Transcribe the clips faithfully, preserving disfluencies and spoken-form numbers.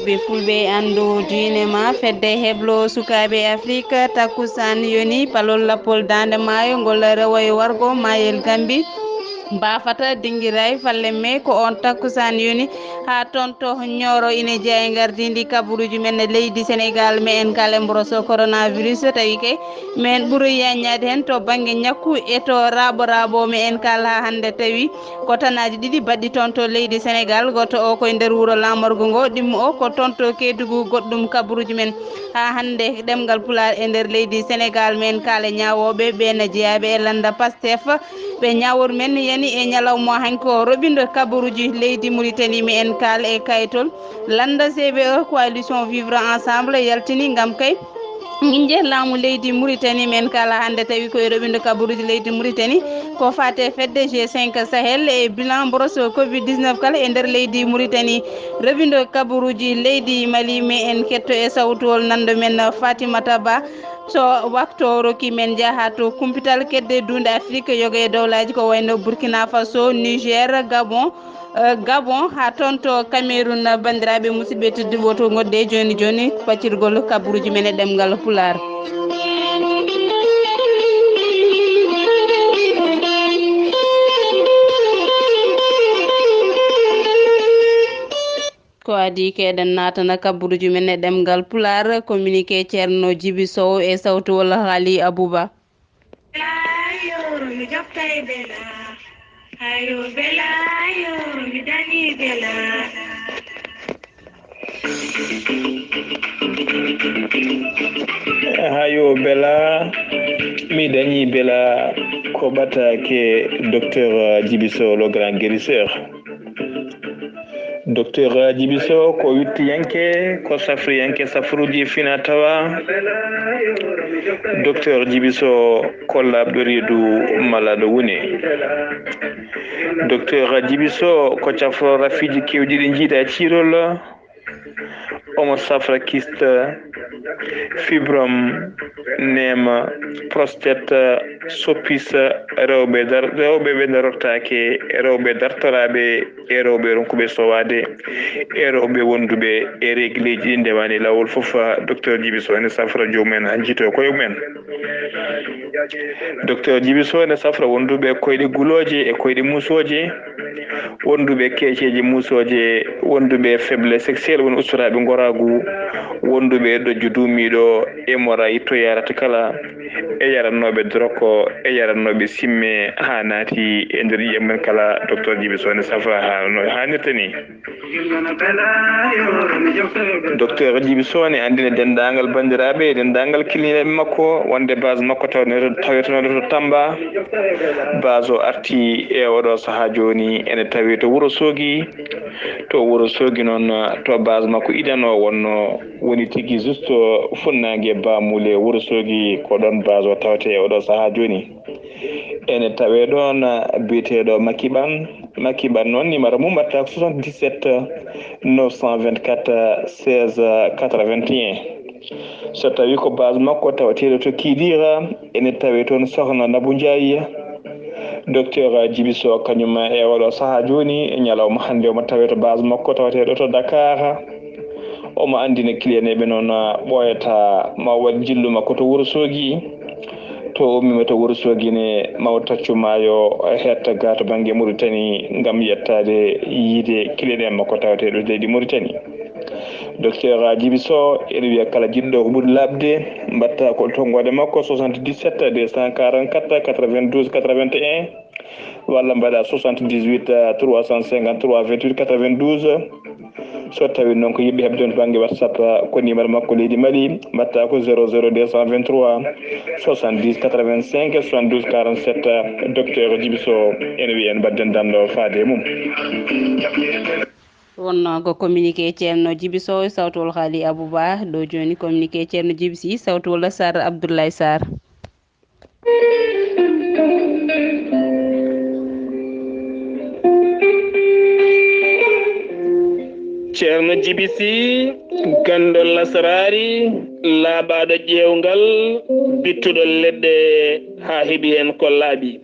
Ɓe fulɓe anndu diine ma, fedde heblo sukaaɓe Afrik, takkusaan yoni palol lappol daande maayo, ngol rewoye wargo maayel Gambi. Baafata dingiray falle me ko on takkusaan yoni haa toon to Ñooro ine jeyaa e ngardiindi kaburuuji men e leydi Senegaal, me en kala e mboroso coronavirus, tawi kay men ɓuri yaññaade heen to bannge ñakku e to raaɓo raaɓo me en kala haa hannde tawi ko tanaaji ɗiɗi baɗɗi toon to leydi Senegaal. Gooto o ko e nder wuro laamorgo ngo, ɗimmo o ko toon to Keedugu, goɗɗum kaburuuji men. Haa hannde ɗemngal Pulaar e nder leydi Senegaal, men kaala ñaawooɓe ɓeen jeyaaɓe e lannda Pastef. Ɓe ñaawor men yani e ñalawma hanki o roɓindo kaburuuji leydi Muritani, me en kaal e kayitol lannda C V E, coalition Vivre Ensemble yaltini ngam kay Ŋiñje laamu leydi Muritani, men kala hannde tawi ko e roɓindo kaburuuji leydi Muritani ko faate fedde G cinq Sahel e bilan mboros covid dix-neuf kala e nder leydi Muritani. Roɓindo kaburuuji leydi Mali, me en ketto e sawtuwol nanndo men Fatimata Ba. So wakto rokki men njaha to kumpital kedde duunde Afrik, yoga e dowlaaji ko wayno Burkina Faso, Niger, Gabon, eh, Gabon, haa toon to Cameroun. Banndiraaɓe musidɓe tedduɓe, to ngonɗe jooni jooni paccirgol kaburuuji men e ɗemngal Pulaar. Ko adii keɗen naatana kaburuuji men e ɗemngal Pulaar, communiqué Ceerno Jibi Sow e sawtu walla Haali Abuba. Ayo, mi jokkay bela. Ayo, bela, ayo, mi dañi bela. Hayo bela, mi dañi bela, ko ɓataake docteur Jibi Sow, le grand guérisseur. Docteur Jibi Sow ko wittiyanke, ko safriyanke safruuji fina tawa. Docteur Jibi Sow ko laaɓɗo reedu mala ɗo woni. Docteur Jibi Sow ko cafro rafiiji keewɗi ɗi njiiɗa e ciirol. Omo safra kista, fibrome, neema, prostate, soppis, rewɓe dar-, rewɓe ɓe darortaake, rewɓe dartoraaɓe, e rewɓe ronkuɓe sowaade, e rewɓe wonduɓe e regleeji ɗi ndewani laawol fof, docteur Jibi Sow ene safra joomum en, jito koye mum en. Docteur Jibi Sow ene safra wonduɓe koyɗe gulooje e koyɗe muusooje, wonduɓe keeceeje muusooje, wonduɓe faiblesse sexuelle, woni ustoraaɓe ngoraagu, wonduɓe ɗojju duumiiɗo, hémorroïde to yarata kala, e yarannooɓe doroko, e yarannooɓe simme, haa naati e nder ƴiiƴam men kala, docteur Jibi Sow ene safra haa no haanirta ni. Docteur Jibi Sow ne anndina denndaangal banndiraaɓe e denndaangal killineeɓe makko wonde base makko taw-, tawetenooɗo to Tamba. Base o arti e oɗo sahaa jooni ene tawi to Wuro Soogi. To Wuro Soogi noon, to base makko idan o wonno woni tigi juste funnaange Bamule Wuro Soogi, ko ɗoon base o tawte e oɗo sahaa jooni. Ene tawee ɗoon biyeteeɗo Makiban. Makiban noon, numéro mum mbaɗata ko soixante-dix-sept neuf cent vingt-quatre seize quatre-vingt-un. So tawii ko base makko tawateeɗo to Kidira, ene tawee toon Sokhna Nabou Ndiaye. Docteur Djiby Sow kañum e oɗo sahaa jooni, e ñalawma hannde omo tawee to base makko tawateeɗo to Dakar. Omo anndina kiliyaneeɓe noon, ɓooyata ma waɗ jillu makko to Wuro Soogi. To ummiima to Wuro Soogi ne, ma o taccu maayo, hetta ga to bannge Muritani ngam yettaade yiide kiliyaneeɓe makko tawateeɗo leydi Muritani. Docteur Djiby Sow ene wiya kala jiɗɗo ko ɓuri laaɓde, mbaɗta ko tonngoode makko soixante-dix-sept deux cent quarante-quatre quatre-vingt-douze quatre-vingt-un, walla mbaɗa soixante-dix-huit trois cent cinquante-trois vingt-huit quatre-vingt-douze. So tawii noon ko yiɗɓe heɓde on bannge WhatsApp, ko numéro makko leydi Mali, mbaɗta ko zéro zéro deux cent vingt-trois soixante-dix quatre-vingt-cinq soixante-douze quarante-sept. Docteur Djiby Sow ene wiya en mbaɗden danndo faade e mum. Wonnoo ko communiqué Ceerno Djiby Sow e sawtowol Haali Abouba. Ɗo jooni communiqué Ceerno Djiby Sy, sawtowol Sarr Abdoulaye Sarr. Ceerno Djiby Sy, ganndo lasraari, laaɓaaɗo ƴeewngal, bittuɗo leɗɗe haa heɓi heen ko laaɓi.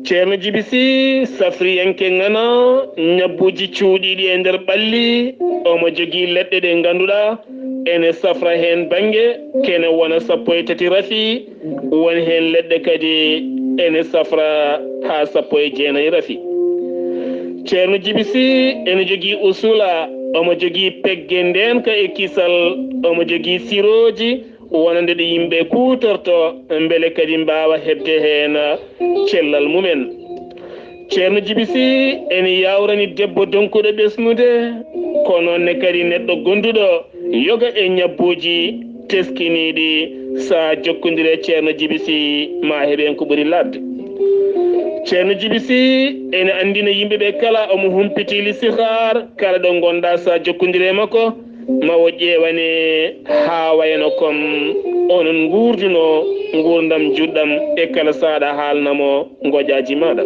Ceerno Jibi Sih, safriyanke ŋana, ñabbuuji cuuɗiiɗi e nder ɓalli, omo jogii leɗɗe ɗe ngannduɗaa ene safra heen bannge, kene wona sappo e tati rafi, won heen leɗɗe kadi ene safra haa sappo e jeenayi rafi. Ceerno Jibi Sih ene jogii usula, omo jogii pegge ndeenka e kisal, omo jogii sirooji, wonande ɗo yimɓe kuutorto, mbele kadi mbaawa heɓde heen cellal mumen. Ceerno Jibi Sih ene yaawrani debbo donkuɗo ɓesnude, ko noon ne kadi neɗɗo gonduɗo yoga e ñabbuuji teskiniiɗi. Sa jokkondire Ceerno Jibi Sih, ma heɓen ko ɓuri laaɓde. Ceerno Jibi Sih ene anndina yimɓe ɓe kala omo humpiti listixaar, kala ɗo ngonɗaa sa jokkondire makko, ma o ƴeewane haa wayno kom onon nguurduno nguurndam juɗɗam e kala saaɗa haalna mo ngojaaji maaɗa.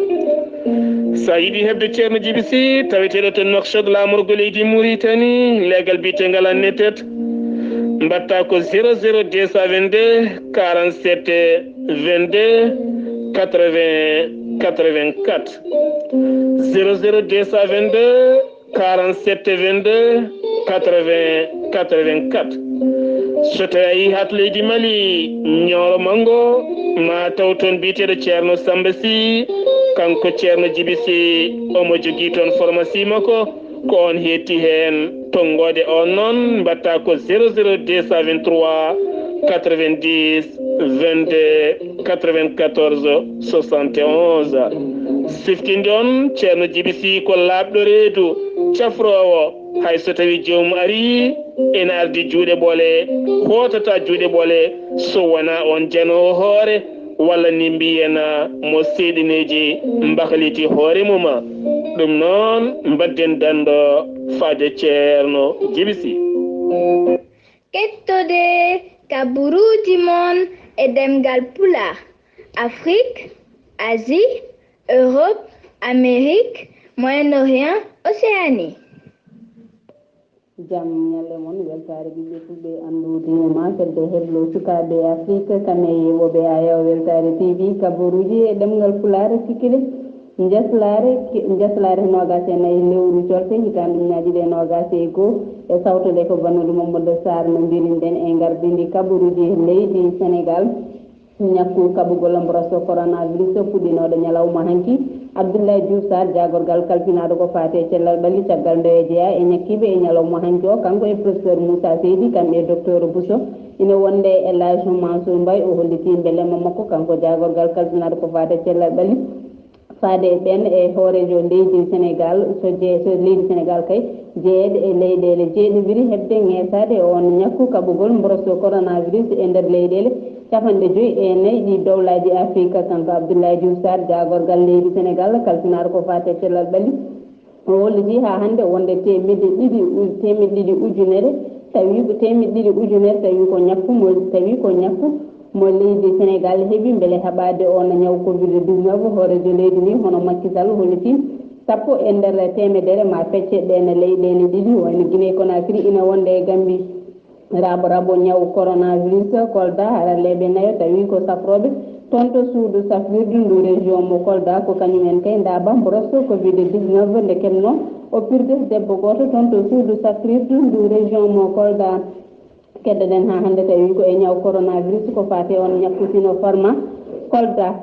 Sa yiɗi heɓde Ceerno Jibi Sih, taweteeɗo to Nouakchott, laamorgo leydi Mauritanie, leegal biyeteegal Annetet, mbaɗta ko zéro zéro deux cent vingt-deux quarante-sept vingt-deux quatre-vingts quatre-vingt-quatre. Zéro zéro deux cent vingt-deux quarante-sept vingt-deux quatre-vingts quatre-vingt-quatre. So tawi a yii haa to leydi Mali, Ñooro Manngo, ma taw toon biyeteeɗo Ceerno Samba Sih, kanko Ceerno Jibi Sih, omo jogii toon pharmacie makko, ko on heetti heen. Tonngoode on noon, mbaɗta ko zéro zéro deux cent vingt-trois quatre-vingt-dix vingt-deux quatre-vingt-quatorze soixante et onze. Siftinde on, Ceerno Jibi Sih ko laaɓɗo reedu, cafroowo, hay so tawi joomum arii, ene ardi juuɗe ɓole, hootata juuɗe ɓole, so wonaa on janoowo hoore, walla ni mbiyen mo seeɗineeji mbahliti hoore mum. Ɗum noon, mbadden danndo faade Ceerno Jibi Sih. Kettode kaburuuji mon e ɗemngal Pulaar, Afrik, Asie, Europe, Amérique, Moyen-Orient, Océanie. Jam ñalle mon, weltaare ɓiɓɓe fulɓe anndu diine ma, fedde heblo sukaaɓe Afrik, kame yeewooɓe Ayaw Weltaare T V, kaburuuji e ɗemngal Pulaar, kikiɗe. Njaslaare, njaslaare noogaas e nayi lewru colte hitaande ujunaaji ɗiɗi e noogaas e goo, e sawto nde ko Banooɗo Mamadou Sarr no mbirinɗen e ngardiindi kaburuuji leydi Senegaal. Ñakku kaɓugol mboros coronavirus fuɗɗinooɗo ñalawma hanki, Abdoulaye Diouf Sarr, jaagorgal kalfinaaɗo ko faati e cellal ɓalli caggal nde o jeyaa e ñakkiiɓe e ñalawma hanki o, kanko e professeur Moussa Seydi, kamɓe e docteur Bousso, ina wonde e El Hadj Mansour Mbaye, o hollitii mbelemma makko, kanko jaagorgal kalfinaaɗo ko faati e cellal ɓalli. Faade e ɓeen e hooreejo leydi Senegaal, so je, so leydi Senegaal kay, jeyeede e leyɗeele jeeɗiwiri heɓde ŋeesaade e oon ñakku kaɓugol mboros coronavirus e nder leyɗeele capanɗe joy e nayi ɗi dowlaaji Afirka. Kanko Abdoulaye Diouf Sarr, jaagorgal leydi Senegaal, kalfinaaɗo ko faati e cellal ɓalli, o hollitii haa hannde wonde teemedde ɗiɗi u-, teemedde ɗiɗi ujunere, tawi ko teemedde ɗiɗi ujunere, tawi ko ñakku mo, tawi ko ñakku mo leydi Senegaal heɓi mbele haɓaade oon ñaw covid dix-neuf. Hooreejo leydi ndi, hono Macky Sall, hollitii sappo e nder teemedere ma pecce ɗeen leyɗeele ɗiɗi, wayno Guinée Conakry ina wonde e Gambie. Rabo rabo ñaw coronavirus Kolda, haralleeɓe nayo tawi ko safrooɓe toon to suudu safrirdu ndu région mo Kolda, ko kañum en kay ndaaba mboros covid dix-neuf nde keɓnoo oppirde debbo gooto toon to suudu safrirdu ndu région mo Kolda. Keddoɗen haa hannde tawi ko e ñaw coronavirus ko faati on ñakku Sinopharm Kolda.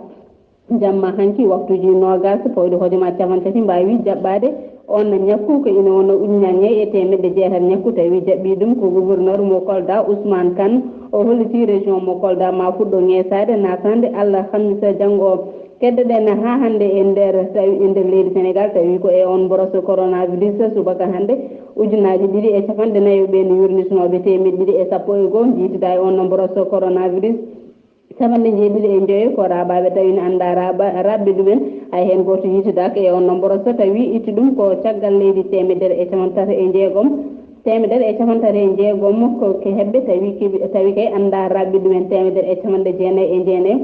Jamma hanki waktuuji noogaas pawɗi hojomaaji capanɗe tati mbaawi jaɓɓaade on ñakku, ko ina wona ujunaaji nayi e teemedde jeetati ñakku tawi jaɓɓii ɗum ko gouverneur mo Kolda Ousmane Kane. O hollitii région mo Kolda ma fuɗɗo ŋeesaade naatande alhamisa janngo o. Keddoɗen haa hannde e nder, tawi e nder leydi Senegaal, tawi ko e on mboros coronavirus subaka hannde ujunaaji ɗiɗi e capanɗe nayo ɓeen yurnitinooɓe teemedde ɗiɗi e sappo e goo njiitidaa e on mboros coronavirus. Capanɗe jeeɗiɗi e joyo ko raaɓaaɓe tawi ne anndaa raaɓa-, raaɓɓe ɗumen. Hay heen gooto yiitidaaka e on mboros tawi itti ɗum ko caggal leydi teemedere e capanɗe tati e jeegom. Teemedere e capanɗe tati e jeegom ko ke heɓɓe tawi keɓi, tawi kay anndaa raaɓɓe ɗumen teemedere e capanɗe jeenayi e jeenayi.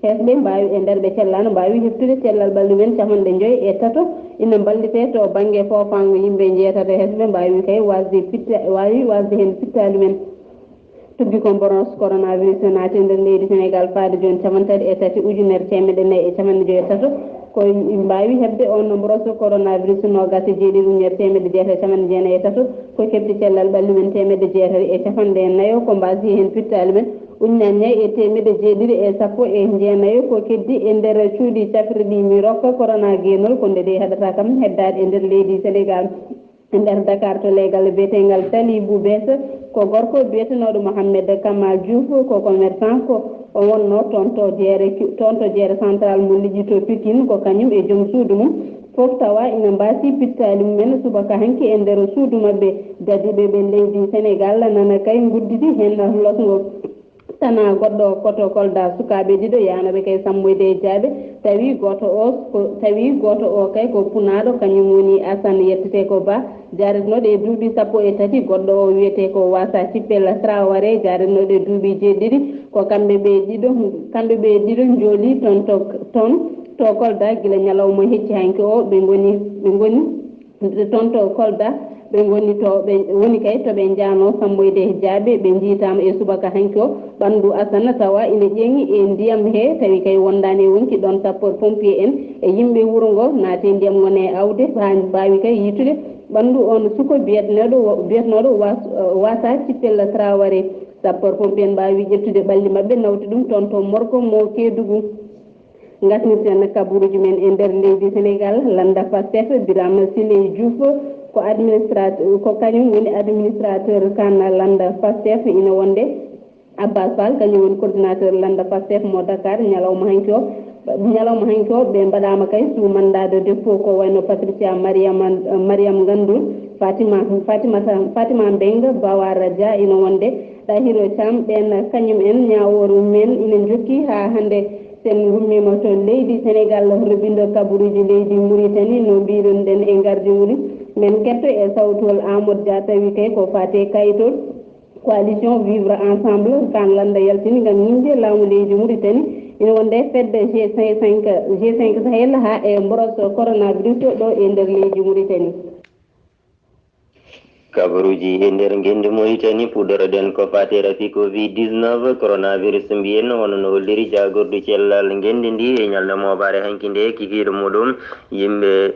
Hesɓe mbaawi e nder ɓe cellaano mbaawi heftude cellal ɓalli men capanɗe joy e tato ina mballitee to bannge foofaango yimɓe njeetato. Hesɓe mbaawi kay wasde fitta-, waawi wasde heen fittaali men. Tuggi ko mboros coronavirus naati e nder leydi Senegaal faade jooni capanɗe tati e tati ujunere teemedde nayi e capanɗe joy e tato. Ko mbaawi heɓde on mboros coronavirus noogaas e jeeɗiɗi ujunere teemedde jeetati e capanɗe jeenayi e tato, ko keɓti cellal ɓalli men teemedde jeetati e capanɗe nayo, ko mbaasi heen pittaali men ujunere nayi e teemedde jeeɗiɗi e sappo e jeenayi, ko keddi e nder cuuɗi cafrirɗi mi rokka corona geenol, ko nde dey haɗata kam heddaade e nder leydi Senegaal. E nder Dakar to leegal biyeteegal Tali Bou Bess, ko gorko biyetenooɗo Mohamed Kama Diouf, ko commerçant, ko o wonnoo toon to jeere, toon to jeere central mo Liƴƴi to Pikine, ko kañum e joom suudu mum fof tawa ina mbaasi pittaali mumen subaka hanki e nder suudu maɓɓe. Dadiiɓe ɓe leydi Senegaal nana kay ngudditi heen losngo. Tana goɗɗo koto Kolda, sukaaɓe ɗiɗo yahnooɓe kay sammoyde e jaaɓe, tawi gooto o ko, tawi gooto o kay ko punaaɗo, kañum woni Assane, yettete ko Ba, jaaretnooɗo e duuɓi sappo e tati, goɗɗo o wiyetee ko Wasa Cippel Traoré, jaaretnooɗo e duuɓi jeeɗiɗi, ko kamɓe ɓe ɗiɗo, kamɓe ɓe ɗiɗo njooli toon to, toon to Kolda gila ñalawma hecci hanki o, ɓe ngoni, ɓe ngoni toon to Kolda, ɓe ngoni to ɓe woni kay to ɓe njahnoo sammoyde e jaaɓe, ɓe njiytaama e subaka hanki o. Ɓanndu Assane tawa ina ƴeeŋi e ndiyam he, tawi kay wondaani e wonki ɗoon sapeur pompier en e yimɓe wuro ngo naati e ndiyam ngo ne awde, haa mbaawi kay yiytude ɓanndu on suko biyeteeɗo, biyeteeɗo Was-, Wasa Cippel Traoré. Sapeur pompier en mbaawi ƴettude ɓalli maɓɓe, nawti ɗum toon to morgo mo Keedugu. Ngasnirten kabaruuji men e nder leydi Senegaal. Lannda Pastef, Birame Souleye Diouf ko administrateur, ko kañum woni administrateur kan lannda Pastef, ina wonde Abbas Fall, kañum woni coordinateur lannda Pastef mo Dakar. Ñalawma hanki o, ñalawma hanki o, ɓe mbaɗaama kay sous mandat de dépôt, ko wayno Patricia Mariama, Mariam Ngandou, Fatima, Fatimata, Fatima Mbengue, Bawara Dia, ina wonde Ɗahiro Thiam, ɓeen kañum en ñaawooru men ina njokki haa hannde. Sen ngummiima to leydi Senegaal, hoto ɓindo kabaruuji leydi Mauritanie, no mbiiruɗen e ngardiwol men ketto e sawtol Amadou Dia, tawi kay ko faate kayitol coalition Vivre Ensemble, kan lannda yaltini ngam ñiŋde laamu leydi Mauritanie, ina wonde fedde G cinq, G cinq Sahel haa e mboros coronavirus ɗo e nder leydi Mauritanie. Kabaruuji e nder ngenndi Mauritanie, puɗɗoroɗen ko faati e rafi covid dix-neuf, coronavirus mbiyen, hono no holliri jaagordu cellal ngenndi ndi e ñalnde mooɓaare hanki nde, kikiiɗe muɗum yimɓe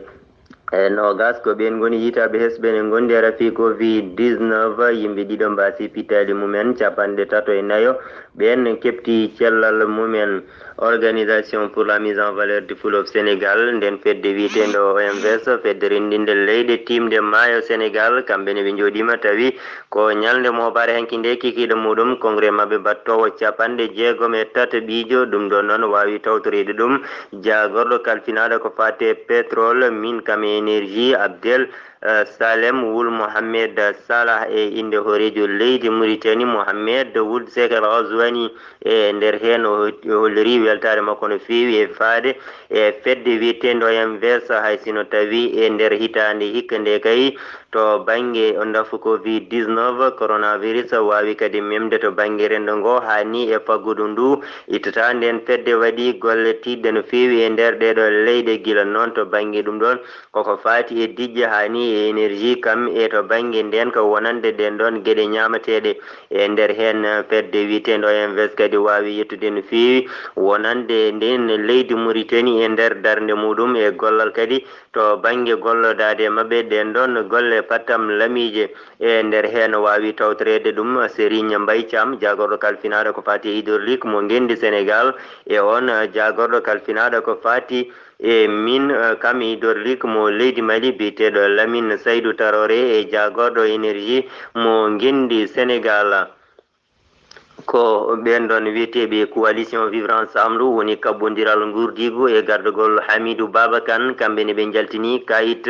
e noogas ko ɓeen ngoni yiytaaɓe hesɓe ne ngondi e rafi covid dix-neuf, yimɓe ɗiɗo mbaasi pittaali mumen, capanɗe tato e nayo ɓeen keɓti cellal mumen. Organisation pour la mise en valeur du fleuve Sénégal, nden fedde wiyeteende O M V S, fedde renndinde leyɗe tiimde maayo Senegal, kamɓe ne ɓe njooɗiima tawi ko ñalnde mooɓaare hanki nde kikiiɗe muɗum congrès maɓɓe battoowo capanɗe jeegom e tataɓiijo. Ɗum ɗo noon waawi tawtoreede ɗum jaagorɗo kalfinaaɗo ko faati e pétrole, mine kam e énergie, Abdel eh, Salem Wul Mohamed Salah e innde hooreejo leydi Mauritanie, Mohamed Wul Seek El Ghazouani. E nder heen, o holliri weltaare makko no feewi e faade e fedde wiyeteende O M V S, hay sino tawi e nder hitaande hikka nde kay, to bannge o ndafu covid dix-neuf, coronavirus waawi kadi memde to bannge renndo ngo, haa ni e faggudu ndu ittata. Nden fedde waɗi golle tiiɗɗe no feewi e nder ɗeeɗo leyɗe, gila noon to bannge ɗum ɗoon koko faati e diƴƴe haa ni e énergie kam e to bannge ndeen ka wonande ɗeen ɗoon geɗe ñaamateeɗe. E nder heen, fedde wiyeteende O M V S kadi waawi yettude no feewi wonande ndeen leydi Mauritanie e nder darnde muɗum e gollal kadi to bannge gollodaade e maɓɓe ɗeen ɗoon golle pattam lamiije. E nder heen waawi tawtoreede ɗum Serigne Mbaye Thiam, jaagorɗo kalfinaaɗo ko faati e hydraulique mo ngenndi Senegal, e oon jaagorɗo kalfinaaɗo ko faati e mine, eh, kam hydraulique mo leydi Mali, biyeteeɗo Lamine Saydou Traoré, e jaagorɗo énergie mo ngenndi Senegal. Ko ɓeen ɗoon wiyeteeɓe coalition Vivre Ensemble woni kaɓɓondiral nguurdiigu e gardagol Hamidou Baba Kane, kamɓe ne ɓe njaltini kayit.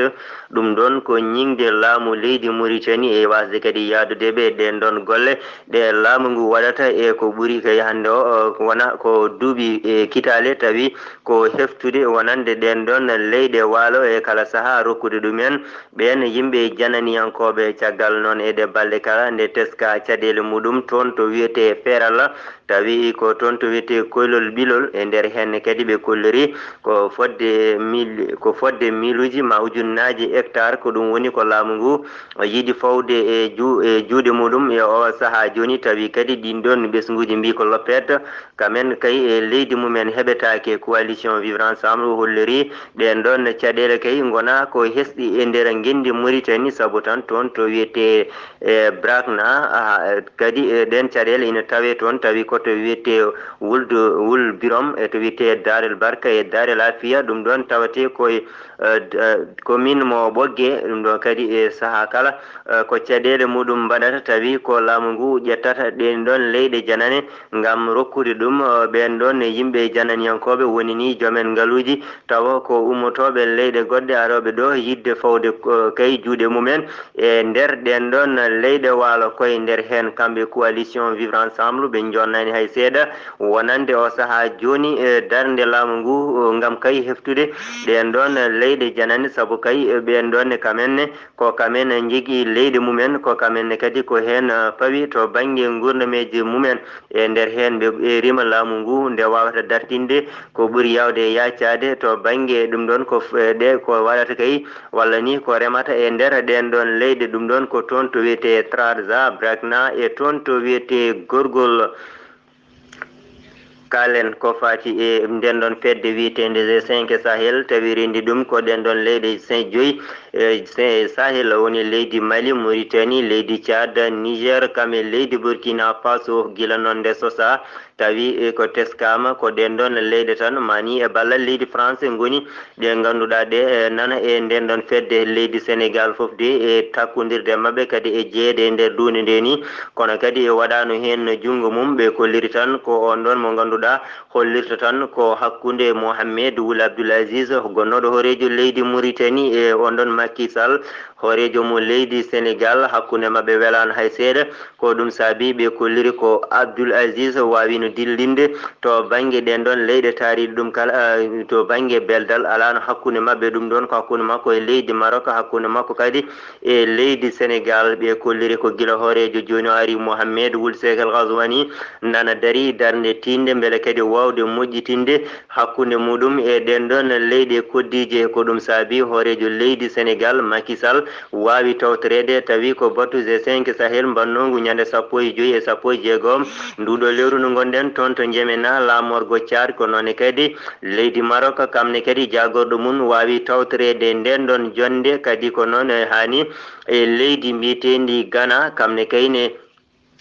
Ɗum ɗoon ko ñiŋde laamu leydi Mauritanie e waasde kadi yahdude ɓe ɗeen ɗoon golle ɗe laamu ngu waɗata e ko ɓuri kay hannde o, o, wona ko duuɓi e kitaale tawi ko heftude wonande ɗeen ɗoon leyɗe waalo e kala sahaa rokkude ɗum en ɓeen yimɓe jananiyankooɓe. Caggal noon e ɗe balɗe kala nde teska caɗeele muɗum toon to wiyetee Ferala, Tawi ko toon to wiyetee Koylol Ɓilol, e nder heen ne kadi ɓe kolliri ko fodde mil, ko fodde miiluuji ma ujunnaaji hectare, ko ɗum woni ko laamu ngu yiɗi fawde e ju-, e juuɗe muɗum e o sahaa jooni. Tawi kadi ɗiin ɗoon ɓesnguuji mbii ko loppet, kamen kay e leydi mumen heɓetaake. Coalition Vivre Ensemble holliri ɗeen ɗoon caɗeele kay ngona ko hesɗi e nder ngenndi Mauritanie, sabu tan toon to wiyetee e Brakna, ah, kadi, e ɗeen caɗeele ina tawee toon, tawi ko to wiyetee Wuld, Wul Birom, e to wiyetee Darel Barka e Darel Afiya, ɗum ɗoon tawetee ko e, eh, d-, eh, commune mo Ɓoggee, ɗum ɗoon kadi e sahaa kala, eh, ko caɗeele muɗum mbaɗata, tawi ko laamu ngu ƴettata ɗeen ɗoon leyɗe janane ngam rokkude ɗum, eh, ɓeen ɗoon yimɓe jananiyankooɓe, woni ni joomen ngaluuji, tawa ko ummotooɓe leyɗe goɗɗe arooɓe ɗo yiɗde fawde, eh, kay juuɗe mumen. E nder ɗeen ɗoon leyɗe waalo, koye nder heen kamɓe Coalition Vivre Ensemble, ɓe jonnani hay seeɗa wonande o sahaa jooni e darnde laamu ngu, ngam kay heftude ɗeen ɗoon leyɗe janane, sabu kay ɓeen ɗoon ne kamen ne, ko kamen njogii leyɗe mumen, ko kamen ne kadi ko heen pawi to bannge nguurnameeji mumen. E nder heen ɓe, ɓe rima laamu ngu nde waawata dartinde ko ɓuri yaawde e yaacaade to bannge ɗum ɗoon ko f-, e ɗe ko waɗata kay, walla ni ko remata e nder ɗeen ɗoon leyɗe, ɗum ɗoon ko toon to wiyetee Trarza, Brakna, e toon to wiyetee Gorgol. Kaalen ko faati e ndeen ɗoon fedde wiyeteende G cinq Sahel, tawi renndi ɗum ko ɗeen ɗoon leyɗe cin-, joyi, e Sa-, Sahel, woni leydi Mali, Mauritanie, leydi Tchad, Niger, kam e leydi Burkina Faso. Gila noon nde sosaa, tawi, e, ko teskaama ko ɗeen ɗoon leyɗe tan, mani e ballal leydi France ngoni, ɗe ngannduɗaa ɗe, e, nana e ndeen ɗoon fedde. Leydi Sénégal fof de e takkondirde maɓɓe kadi e jeyeede e nder duunde nde ni, kono kadi e waɗaano heen junngo mum. Ɓe kolliri tan ko oon ɗoon mo ngannduɗaa hollirta tan ko hakkunde Mohamed Wul Abdoul Aziz, gonnooɗo hooreejo leydi Mauritanie, e oon ɗoon Macky Sall, hooreejo mo leydi Sénégal. Hakkunde maɓɓe welaano hay seeɗa. Ko ɗum saabi ɓe kolliri ko Abdoul Aziz waawino dillinde to bannge ɗeen ɗoon leyɗe taariiɗe ɗum kala, ah, to bannge beldal alaano hakkunde maɓɓe. Ɗum ɗoon ko hakkunde makko e leydi Maroc, hakkunde makko kadi e leydi Sénégal. Ɓe kolliri ko gila hooreejo jooni o ari, Mohamed Wul Cheikh El Ghazouani, nana darii darnde tiiɗnde mbele kadi waawde moƴƴitinde hakkunde muɗum e ɗeen ɗoon leyɗe koddiije. Ko ɗum saabi hooreejo leydi Sénégal, Macky Sall, waawi tawtoreede, tawi ko batu G cinq Sahel mbannoongu ñande sappo e joy e sappo e jeego nduuɗo lewru ndu ngonɗen toon to Njemena, laamorgo Caad. Ko noon ne kadi leydi Maroc, kam ne kadi jaagorɗo mum waawi tawtoreede ndeen ɗoon jonnde, kadi ko noon e haani e leydi mbiyeteendi Ghana, kam ne kayne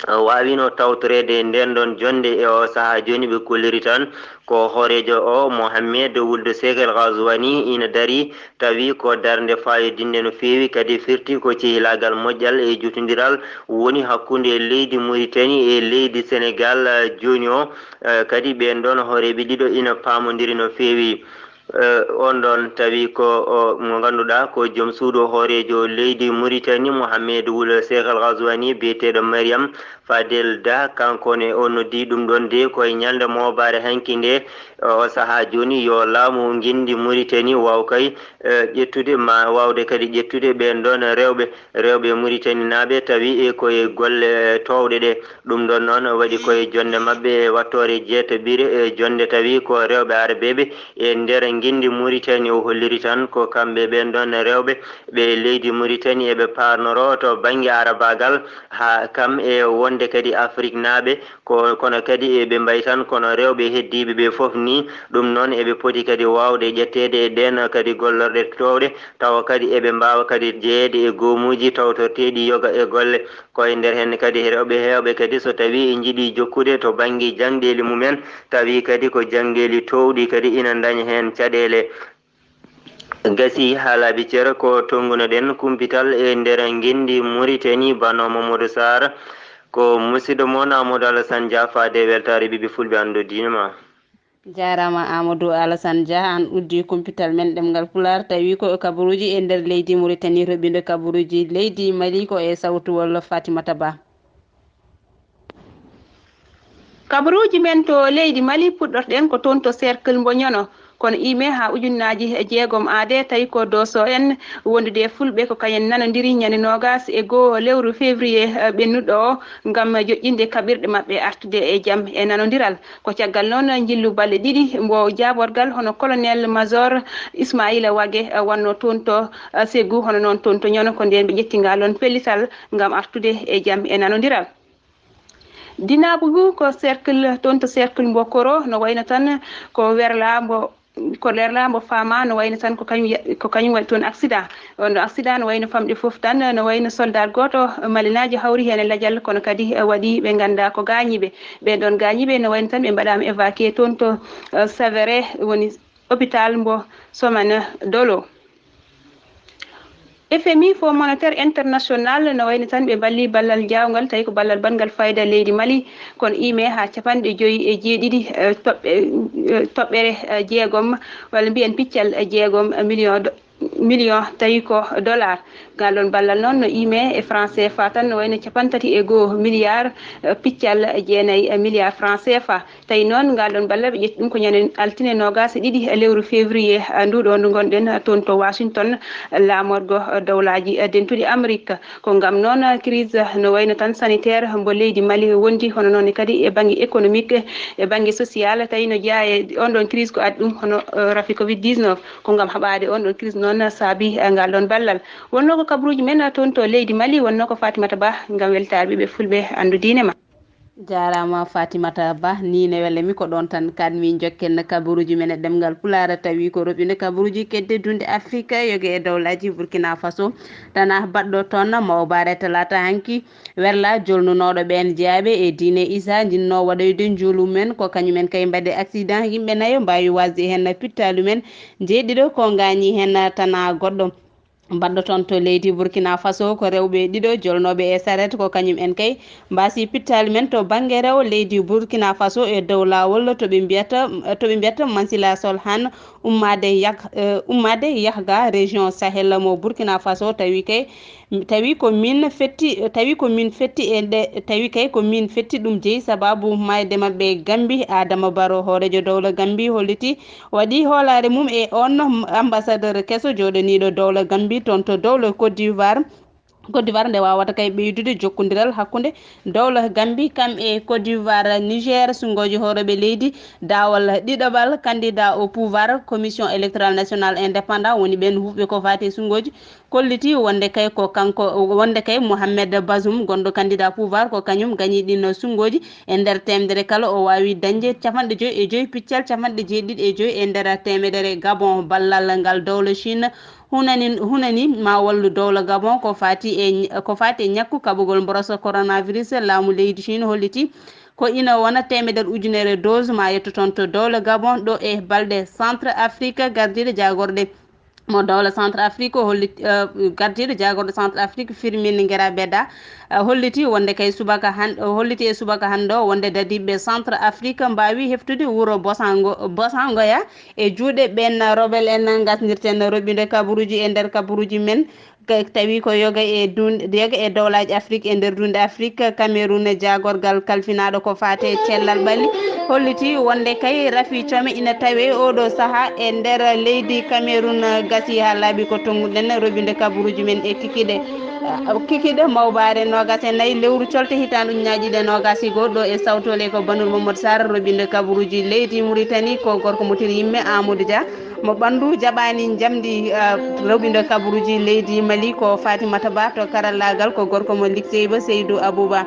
waawino tawtoreede ndeen ɗoon jonnde. E o sahaa jooni ɓe kolliri tan ko hooreejo o, Mohamed Wuld Cheikh El Ghazouani, ina darii, tawi ko darnde faayodinde no feewi, kadi firti ko cehilaagal moƴƴal e jotondiral woni hakkunde leydi Mauritanie e leydi Sénégal. Jooni o, eh, kadi ɓeen ɗoon hooreeɓe ɗiɗo ina paamondiri no feewi. Eh, oon ɗoon tawi ko o mo ngannduɗaa ko joom suudu hooreejo leydi Mauritanie, Mohamed Wul Cheikh El Ghazouani, biyeteeɗo Mariam Fadel Da. Kanko ne o noddi ɗum ɗoon de ko e ñalnde moobaare hanki nde, o sahaa jooni yo laamu ngenndi Mauritanie waaw kay, eh, ƴettude ma waawde kadi ƴettude ɓeen ɗoon rewɓe, rewɓe Mauritanie naaɓe, tawi e ko e golle, eh, toowɗe ɗe. Ɗum ɗoon noon waɗi ko e jonnde maɓɓe e wattoore jeetaɓire, e jonnde tawi ko rewɓe Arabeeɓe e nder ngenndi Mauritanie. O holliri tan ko kamɓe ɓeen ɗoon rewɓe ɓe leydi Mauritanie eɓe paarnoroo to bannge Arabaagal, haa kam e wonde kadi Afriknaaɓe, ko, kono kadi eɓe mbayi tan kono rewɓe heddiiɓe ɓe fof ni. Ɗum noon eɓe poti kadi waawde ƴetteede e ɗeen kadi gollorɗe toowɗe, tawa kadi eɓe mbaawa kadi jeyeede e goomuuji tawtorteeɗi yoga e golle. Ko e nder heen kadi rewɓe heewɓe kadi so tawii e njiɗi jokkude to bannge jaŋdeeli mumen, tawi kadi ko jaŋdeeli toowɗi kadi ina ndaña heen caɗeele. Gasi haa laaɓi cer ko tonngunoɗen kumpital e nder ngenndi Mauritanie, bano Mamadou Sarr. Ko musidɗo mon Amadou Alassane Dia, faade e weltaare ɓiɓɓe fulɓe, anndu diine ma. Jaaraama Amadou Alassane Dia, aan uddi kumpital men ɗemngal Pulaar, tawi ko kabaruuji e nder leydi Mauritanie, roɓindo kabaruuji leydi Mali ko e sawtuwol Fatimata Ba. Kabaruuji men to leydi Mali puɗɗorɗen ko toon to cercle mbo Ñono. Kono ime haa ujunnaaji jeegom aade, tawi ko Dooso en wondude e Fulɓe, ko kañen nanondiri ñande noogas e goo lewru février, eh, ɓennuɗo o, ngam joƴƴinde kaɓirɗe maɓɓe artude e jam e nanondiral. Ko caggal noon njillu balɗe ɗiɗi mbo jaaborgal hono colonel major Ismaila Wage, eh, wonno toon to, eh, Ségou, hono noon toon to Ñono, ko ndeen ɓe ƴetti ngal ɗoon pellital ngam artude e jam e nanondiral. Dinabugu ko cercle, toon to cercle mbo Koro, no wayno tan ko werla mbo, ko werla mbo faama, no wayno tan ko kañum ya-, ko kañum waɗi toon accident. On ɗo accident no wayno famɗi fof tan, no wayno soldat gooto, malinaajo hawri heen e lajal, kono kadi, eh, waɗi ɓe nganndaa ko gaañiiɓe. Ɓeen ɗoon gaañiiɓe no wayno tan ɓe mbaɗaama évacué toon to, eh, Savere, woni hôpital mbo Somana Dolo. F M I, Fonds Monétaire International, no wayno tan ɓe mballi ballal jaawngal, tawi ko ballal banngal fayda leydi Mali, kono ime haa capanɗe joyi e jeeɗiɗi, eh, toɓɓe, eh, toɓɓere, eh, jeegom, walla mbiyen piccal, eh, jeegom million do-, million, tawi ko dollar. Ngal ɗoon ballal noon no ime e franc C F A tan, no wayno capantati e goo milliard, eh, piccal jeenayi milliard franc C F A. Tawi noon, ngal ɗoon ballal ɓe ƴetti ɗum ko ñande altine noogas e ɗiɗi lewru février, eh, ndu ɗo ndu ngonɗen, eh, toon to Washington, eh, laamorgo, eh, dowlaaji, eh, dentuɗi Amérique. Ko ngam noon, eh, crise, eh, no wayno tan sanitaire mbo leydi Mali wondi, hono noon kadi e bannge économique, e bannge social, tawi no jeyaa e on ɗoon crise ko addi ɗum hono, eh, rafi covid dix-neuf. Ko ngam haɓaade on ɗoon crise noon saabi, eh, ngal ɗoon ballal. Wonnoo ko kabaruuji men, eh, toon to leydi Mali, wonnoo ko Fatimata Ba ngam weltaare ɓiɓɓe Fulɓe anndu diine ma. Jaaraama Fatimata Ba, ni ne welle mi ko ɗoon tan kaɗmi jokken kabaruuji men e ɗemngal Pulaar, tawi ko roɓɓinde kabaruuji kedde dunde Afrika, yoge e dowlaaji Burkina Faso, tana baɗɗo toon mawbaare talaata hanki, werla jolnunooɗo ɓeen jeyaaɓe e diine Isa, jinnoo waɗoyde njuulu men, ko kañumen kay mbaɗde accident, yimɓe nayo mbaawi wasde heen pittaali men, jeeɗiɗo ko ngaañi heen tana goɗɗo. Mbaɗɗo toon to leydi Burkina Faso ko rewɓe ɗiɗo jolnooɓe e saret, ko kañum en kay mbaasi pittaali men to bannge rewo leydi Burkina Faso e dow laawol to ɓe mbiyata, to ɓe mbiyata Mansila Solhan, ummaade Yah-, eh, ummaade Yahga, région Sahel mo Burkina Faso, tawi kay, tawi ko min fetti, tawi ko min fetti e nde, tawi kay ko min fetti ɗum jeyi sababu maayde maɓɓe Gambi. Adama Baro, hooreejo dowla Gambi, holliti waɗi hoolaare mum e on ambassadeur keso jooɗaniiɗo dowla Gambi toon to dowla Côte d'Ivoire. Côte d'Ivoire nde waawata kay ɓeydude jokkondiral hakkunde dowla Gambi kam e Côte d'Ivoire. Niger, sunngooji hooreeɓe leydi daawal ɗiɗaɓal, candidat au pouvoir, Commission électorale nationale indépendant, woni ɓeen huuɓe ko faati e sunngooji, kolliti wonde kay ko kanko, wonde kay Mohamed Bazoum, gonɗo candidat pouvoir, ko kañum gañi ɗin sunngooji. E nder teemedere kala, o waawi dañde capanɗe joyi e joyi piccal capanɗe jeeɗiɗi e joyi e nder teemedere. Gabon, ballal ngal dowla Chine hunani, hunani ma wallu dowla Gabon ko faati e, ko faati e ñakku kaɓugol mboros coronavirus. Laamu leydi Chine holliti ko ina wona teemedere ujunere dose ma yetto toon to dowla Gabon, ɗo e balɗe Centre Afrique. Gardiiɗo jaagorɗe mo dowla Centre Afrique o holli, eh, gardiiɗo jaagorɗo Centre Afrique, Firmin Ngerabeda, eh, holliti wonde kay subaka han-, o holliti e subaka hannde o wonde dadiiɓe Centre Afrique mbaawi heftude wuro Bosango, Bosangoya e juuɗe ɓeen rebel en. Ngasndirten roɓɓinde kabaruuji e nder kabaruuji men. Ka-, tawi ko yoga e dun-, yoga e dowlaaji Afrik e nder dunde Afrik, Cameroun, jaagorgal kalfinaaɗo ko faate e cellal ɓalli, holliti wonde kay rafi come ina tawe oɗo saha e nder leydi Cameroun. Gasi haa laaɓi ko tonnguɗen roɓɓinde kabaruuji men e kikiɗe, ah, kikiɗe mawbaare noogas e nayi lewru colte hitaande ujunnaaji ɗiɗi e noogas e goo, ɗo e sawtole ko Banul Mamadou Sarr, roɓɓinde kabaruuji leydi Mauritanie, ko gorko mo tiri yimme Amadou Dia. Mo ɓanndu jaɓaani njamndi, ah, rewɓindo kabaruuji leydi Mali ko Fatimata Ba, to karallaagal ko gorko mo Likseyba Seydou Abouba.